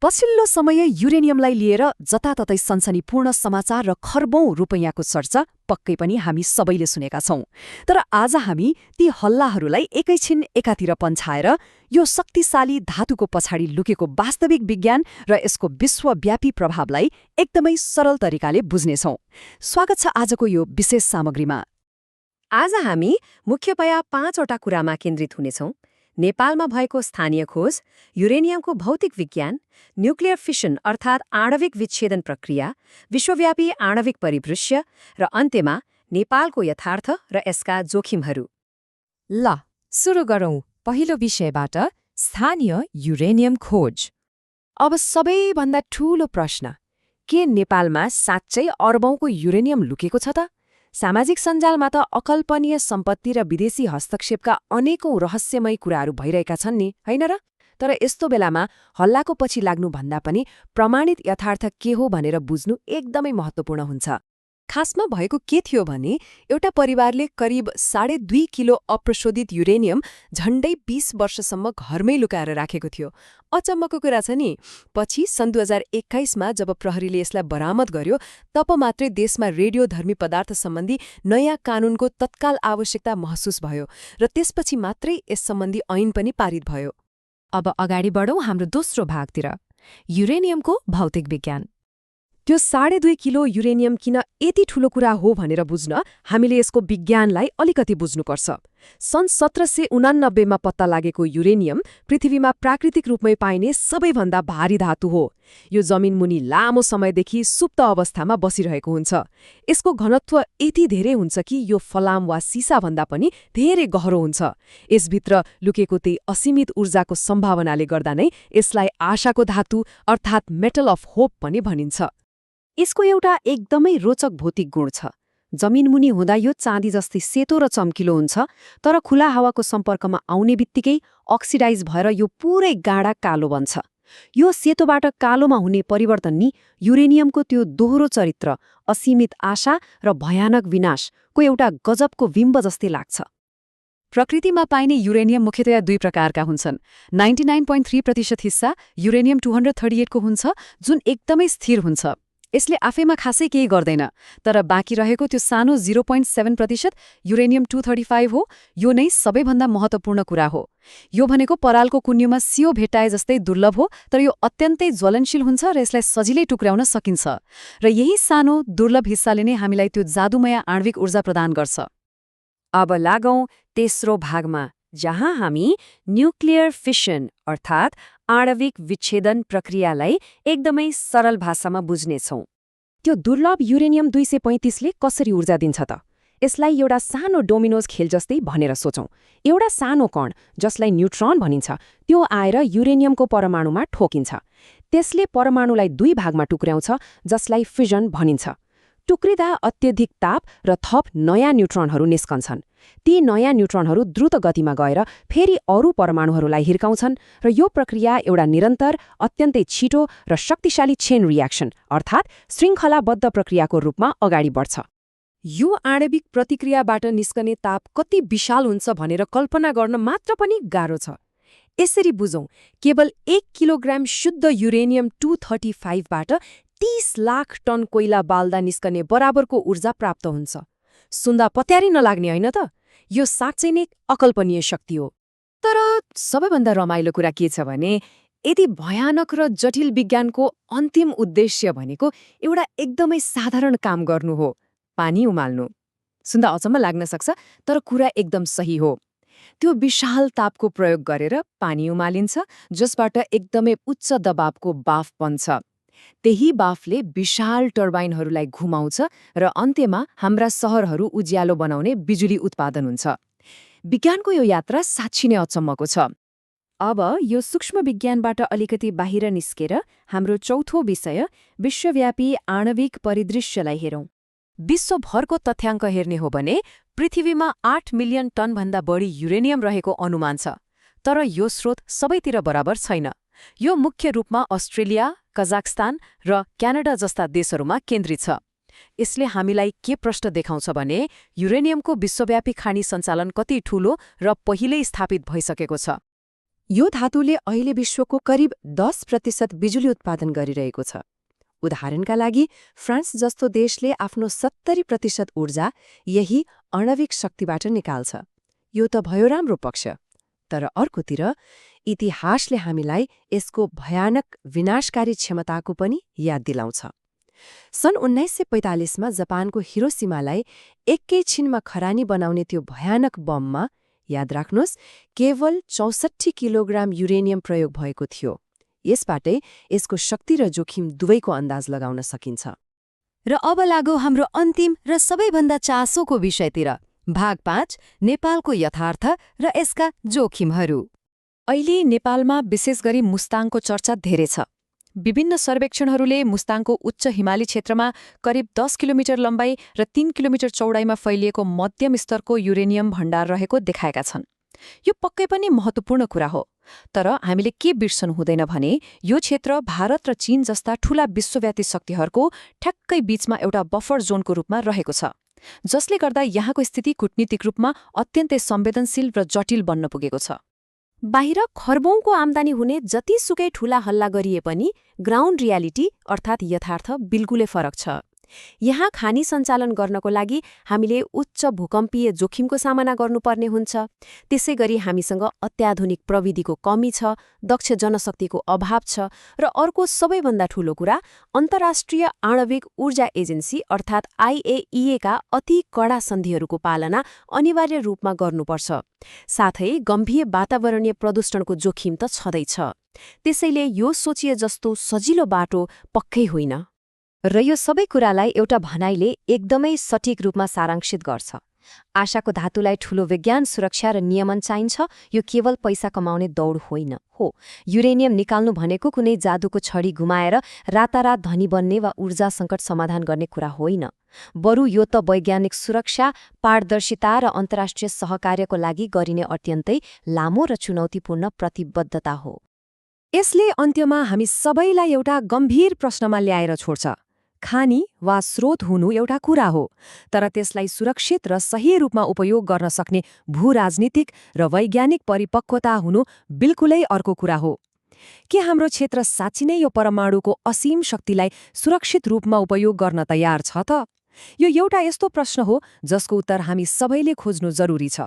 पछिल्लो समय युरेनियमलाई लिएर जताततै सनसनीपूर्ण समाचार र खर्बौं रुपैयाँको चर्चा पक्कै पनि हामी सबैले सुनेका छौं। तर आज हामी ती हल्लाहरूलाई एकैछिन एकातिर पन्छाएर यो शक्तिशाली धातुको पछाडि लुकेको वास्तविक विज्ञान र यसको विश्वव्यापी प्रभावलाई एकदमै सरल तरिकाले बुझ्नेछौं। स्वागत छ आजको यो विशेष सामग्रीमा। आज हामी मुख्यतया 5वटा कुरामा केन्द्रित हुनेछौं। नेपालमा भएको स्थानीय खोज, युरेनियमको भौतिक विज्ञान, न्युक्लियर फिसन अर्थात् आणविक विच्छेदन प्रक्रिया, विश्वव्यापी आणविक परिदृश्य र अन्त्यमा नेपालको यथार्थ र यसका जोखिमहरू। ल सुरु गरौँ पहिलो विषयबाट, स्थानीय युरेनियम खोज। अब सबैभन्दा ठूलो प्रश्न, के नेपालमा साँच्चै अर्बौंको युरेनियम लुकेको छ त? सामाजिक सञ्जालमा त अकल्पनीय सम्पत्ति र विदेशी हस्तक्षेपका अनेकौं रहस्यमय कुराहरू भइरहेका छन् नि, होइन र? तर यस्तो बेलामा हल्लाको पछि लाग्नुभन्दा पनि प्रमाणित यथार्थ के हो भनेर बुझ्नु एकदमै महत्त्वपूर्ण हुन्छ। खासमा भएको के थियो भने एउटा परिवारले करिब 2.5 किलो अप्रशोधित युरेनियम झण्डै 20 वर्षसम्म घरमै लुकाएर राखेको थियो। अचम्मको कुरा छ नि, पछि सन् 2021मा जब प्रहरीले यसलाई बरामद गर्यो तब मात्रै देशमा रेडियोधर्मी पदार्थ सम्बन्धी नयाँ कानूनको तत्काल आवश्यकता महसुस भयो र त्यसपछि मात्रै यस सम्बन्धी ऐन पनि पारित भयो। अब अगाडि बढौँ हाम्रो दोस्रो भागतिर, युरेनियमको भौतिक विज्ञान। त्यो 2.5 किलो युरेनियम किन यति ठूलो कुरा हो भनेर बुझ्न हामीले यसको विज्ञानलाई अलिकति बुझ्नुपर्छ। सन् 1789मा पत्ता लागेको युरेनियम पृथ्वीमा प्राकृतिक रूपमै पाइने सबैभन्दा भारी धातु हो। यो जमिनमुनि लामो समयदेखि सुप्त अवस्थामा बसिरहेको हुन्छ। यसको घनत्व यति धेरै हुन्छ कि यो फलाम वा सिसाभन्दा पनि धेरै गहरो हुन्छ। यसभित्र लुकेको त्यही असीमित ऊर्जाको सम्भावनाले गर्दा नै यसलाई आशाको धातु अर्थात् मेटल अफ होप पनि भनिन्छ। यसको एउटा एकदमै रोचक भौतिक गुण छ। जमिनमुनि हुँदा यो चाँदी जस्तै सेतो र चम्किलो हुन्छ, तर खुला हावाको सम्पर्कमा आउने बित्तिकै अक्सिडाइज भएर यो पुरै गाढा कालो बन्छ। यो सेतोबाट कालोमा हुने परिवर्तन नि युरेनियमको त्यो दोहोरो चरित्र, असीमित आशा र भयानक विनाशको एउटा गजबको बिम्ब जस्तै लाग्छ। प्रकृतिमा पाइने युरेनियम मुख्यतया 2 प्रकारका हुन्छन्। 99.3% हिस्सा युरेनियम 238 को हुन्छ, जुन एकदमै स्थिर हुन्छ। यसले आफैमा खासै केही गर्दैन, तर बाँकी रहेको त्यो सानो 0.7% युरेनियम 235 हो। यो नै सबैभन्दा महत्त्वपूर्ण कुरा हो। यो भनेको परालको कुन्युमा सियो भेटाए जस्तै दुर्लभ हो, तर यो अत्यन्तै ज्वलनशील हुन्छ र यसलाई सजिलै टुक्र्याउन सकिन्छ। र यही सानो दुर्लभ हिस्साले नै हामीलाई त्यो जादुमय आणविक ऊर्जा प्रदान गर्छ। अब लागौं तेस्रो भागमा, जहाँ हामी न्युक्लियर फिसन अर्थात् आणविक विच्छेदन प्रक्रियालाई एकदमै सरल भाषामा बुझ्नेछौं। त्यो दुर्लभ युरेनियम 235ले कसरी ऊर्जा दिन्छ त? यसलाई एउटा सानो डोमिनोज खेल जस्तै भनेर सोचौं। एउटा सानो कण, जसलाई न्युट्रोन भनिन्छ, त्यो आएर युरेनियमको परमाणुमा ठोकिन्छ। त्यसले परमाणुलाई 2 भागमा टुक्र्याउँछ, जसलाई फिजन भनिन्छ। टुक्रिँदा अत्यधिक ताप र थप नयाँ न्युट्रोनहरू निस्कन्छन्। ती नयाँ न्युट्रोनहरू द्रुत गतिमा गएर फेरि अरू परमाणुहरूलाई हिर्काउँछन् र यो प्रक्रिया एउटा निरन्तर, अत्यन्तै छिटो र शक्तिशाली चेन रियाक्सन अर्थात् श्रृङ्खलाबद्ध प्रक्रियाको रूपमा अगाडि बढ्छ। यो आणविक प्रतिक्रियाबाट निस्कने ताप कति विशाल हुन्छ भनेर कल्पना गर्न मात्र पनि गाह्रो छ। यसरी बुझौं, केवल 1 किलोग्राम शुद्ध युरेनियम 235बाट 30 लाख टन कोइला बाल्दा निस्कने बराबरको ऊर्जा प्राप्त हुन्छ। सुन्दा पत्यारी नलाग्ने होइन त? यो साँच्चै नै अकल्पनीय शक्ति हो। तर सबैभन्दा रमाइलो कुरा के छ भने, यति भयानक र जटिल विज्ञानको अन्तिम उद्देश्य भनेको एउटा एकदमै साधारण काम गर्नु हो, पानी उमाल्नु। सुन्दा अचम्म लाग्न सक्छ, तर कुरा एकदम सही हो। त्यो विशाल तापको प्रयोग गरेर पानी उमालिन्छ, जसबाट एकदमै उच्च दबावको बाफ बन्छ। त्यही बाफले विशाल टर्बाइनहरूलाई घुमाउँछ र अन्त्यमा हाम्रा सहरहरू उज्यालो बनाउने बिजुली उत्पादन हुन्छ। विज्ञानको यो यात्रा साँच्चै नै अचम्मको छ। अब यो सूक्ष्म विज्ञानबाट अलिकति बाहिर निस्केर हाम्रो चौथो विषय, विश्वव्यापी आणविक परिदृश्यलाई हेरौं। विश्वभरको तथ्याङ्क हेर्ने हो भने पृथ्वीमा 8 मिलियन टनभन्दा बढी युरेनियम रहेको अनुमान छ। तर यो स्रोत सबैतिर बराबर छैन। यो मुख्य रूपमा अस्ट्रेलिया, कजाकस्तान र क्यानाडा जस्ता देशहरूमा केन्द्रित छ। यसले हामीलाई के प्रश्न देखाउँछ भने युरेनियमको विश्वव्यापी खानी सञ्चालन कति ठूलो र पहिल्यै स्थापित भइसकेको छ। यो धातुले अहिले विश्वको करिब 10% बिजुली उत्पादन गरिरहेको छ। उदाहरणका लागि फ्रान्स जस्तो देशले आफ्नो 70% ऊर्जा यही आणविक शक्तिबाट निकाल्छ। यो त भयो राम्रो पक्ष। तर अर्कोतिर इतिहासले हामीलाई यसको भयानक विनाशकारी क्षमताको पनि याद दिलाउँछ। सन् 1945मा जापानको हिरोसिमालाई एकैछिनमा खरानी बनाउने त्यो भयानक बममा, याद राख्नुहोस्, केवल 64 किलोग्राम युरेनियम प्रयोग भएको थियो। यसबाटै यसको शक्ति र जोखिम दुवैको अन्दाज लगाउन सकिन्छ। र अब लागौ हाम्रो अन्तिम र सबैभन्दा चासोको विषयतिर, भाग 5, नेपालको यथार्थ र यसका जोखिमहरू। अहिले नेपालमा विशेष गरी मुस्ताङको चर्चा धेरै छ। विभिन्न सर्वेक्षणहरूले मुस्ताङको उच्च हिमाली क्षेत्रमा करिब 10 किलोमिटर लम्बाइ र 3 किलोमिटर चौडाइमा फैलिएको मध्यम स्तरको युरेनियम भण्डार रहेको देखाएका छन्। यो पक्कै पनि महत्त्वपूर्ण कुरा हो। तर हामीले के बिर्सनु हुँदैन भने यो क्षेत्र भारत र चीन जस्ता ठूला विश्वव्यापी शक्तिहरूको ठ्याक्कै बीचमा एउटा बफर जोनको रूपमा रहेको छ, जसले गर्दा यहाँको स्थिति कूटनीतिक रूपमा अत्यन्तै संवेदनशील र जटिल बन्न पुगेको छ। बाहिर खर्बौंको आम्दानी हुने जतिसुकै ठूला हल्ला गरिए पनि ग्राउन्ड रियालिटी अर्थात् यथार्थ बिल्कुलै फरक छ। यहाँ खानी सञ्चालन गर्नको लागि हामीले उच्च भूकम्पीय जोखिमको सामना गर्नुपर्ने हुन्छ। त्यसै गरी हामीसँग अत्याधुनिक प्रविधिको कमी छ, दक्ष जनशक्तिको अभाव छ र अर्को सबैभन्दा ठूलो कुरा अन्तर्राष्ट्रिय आणविक ऊर्जा एजेन्सी अर्थात् IAEA का अति कडा सन्धिहरूको पालना अनिवार्य रूपमा गर्नुपर्छ। साथै गम्भीर वातावरणीय प्रदूषणको जोखिम त छँदैछ। त्यसैले यो सोचिए जस्तो सजिलो बाटो पक्कै होइन। र यो सबै कुरालाई एउटा भनाइले एकदमै सटिक रूपमा सारांशित गर्छ। आशाको धातुलाई ठूलो विज्ञान, सुरक्षा र नियमन चाहिन्छ। यो केवल पैसा कमाउने दौड होइन हो। युरेनियम निकाल्नु भनेको कुनै जादुको छडी गुमाएर रातारात धनी बन्ने वा ऊर्जा सङ्कट समाधान गर्ने कुरा होइन। बरु यो त वैज्ञानिक सुरक्षा, पारदर्शिता र अन्तर्राष्ट्रिय सहकार्यको लागि गरिने अत्यन्तै लामो र चुनौतीपूर्ण प्रतिबद्धता हो। यसले अन्त्यमा हामी सबैलाई एउटा गम्भीर प्रश्नमा ल्याएर छोड्छ। खानी वा स्रोत हुनु एउटा कुरा हो, तर त्यसलाई सुरक्षित र सही रूपमा उपयोग गर्न सक्ने भूराजनीतिक र वैज्ञानिक परिपक्वता हुनु बिल्कुलै अर्को कुरा हो। के हाम्रो क्षेत्र साँच्चै नै यो परमाणुको असीम शक्तिलाई सुरक्षित रूपमा उपयोग गर्न तयार छ त? यो एउटा यस्तो प्रश्न हो जसको उत्तर हामी सबैले खोज्नु जरुरी छ।